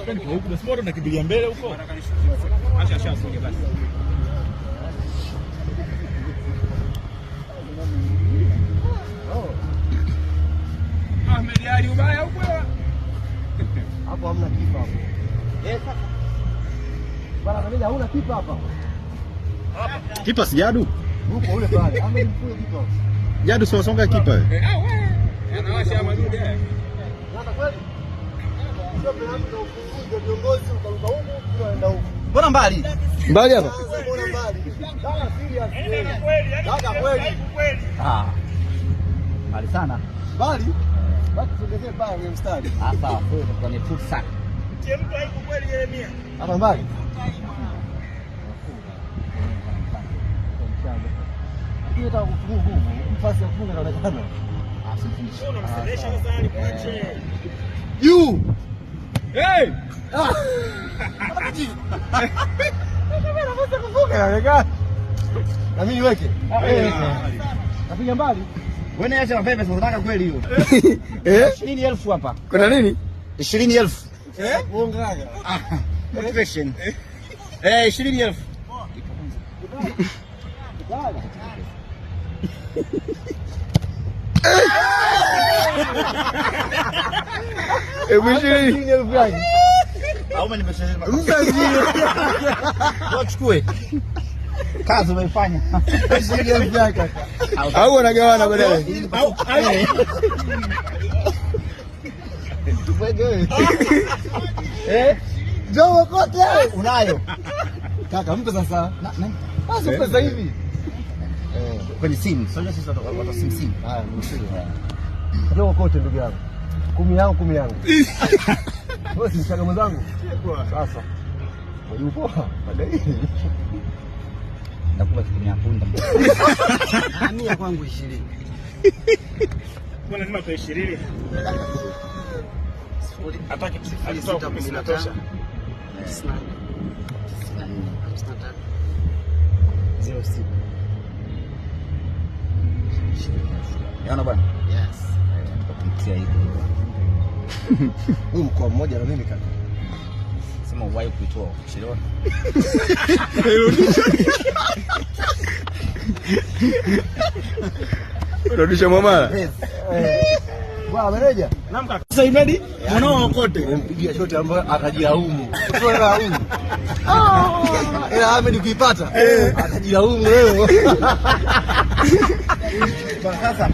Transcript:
Huku sport nakimbilia mbele huko. Acha acha afunge basi. Ahmed Ali ubaya huko. Hapo hamna kipa hapo. Eh, sasa. Bwana Kamili hauna kipa hapa. Kipa si Jadu? Huko ule pale. Ahmed mkuu kipa. Jadu si wasonga kipa wewe. Eh, ah wewe. Anawasha madude. Sasa kweli? Sio penalti za ufunguzi wa viongozi ukaruka huku unaenda huku. Mbona mbali? Mbali hapa. Mbona mbali? Dada serious. Dada kweli. Ah. Mbali sana. Mbali? Basi tuongezee pale kwenye mstari. Hapa wewe utakuwa ni fursa. Hapa mbali. Lakini hata kufunga nguvu, nafasi ya kufunga inaonekana. Ah, simfundishi. Juu. Hey! Ah. Nafasi ya kufunga inaonekana. Na mimi niweke. Napiga mbali. Wewe ni acha mapepe sasa unataka kweli hiyo. Eh? 20,000 hapa. Kuna nini? 20,000. Eh? Muongaga. Motivation. Eh, 20,000. Hebu 20. Elfu yake. Au mimi nimesema. Mpa ishirini. Wachukue. Kazi umeifanya. 20,000 yake kaka. Au wanagawana baadaye. Eh? Njoo kote. Unayo. Kaka mpe sasa. Na na Basi mpe sasa hivi. Eh. kwenye simu. Sio sisi watu simu simu. Haya, mshike. Njoo kote ndugu yangu. 10 yangu 10 yangu. Wewe si mchaga mwenzangu? Sasa. Wewe poa. Baadaye. Nakula kitumia punda. Mia kwangu 20. Mbona lazima kwa 20? Hataki 0615 94 53 06. Yaona bwana? Yes. Tukapitia hivi. Huyu mkoa mmoja na mimi kaka. Sema uwahi kuitoa kuchelewa. Rudisha mwamala. Bwana meneja. Naam kaka. Sasa imedi mwanao okote. Nimempigia shoti ambayo atajilaumu. Sio laumu. Ah, ila Ahmed kuipata atajilaumu leo. Bwana sasa.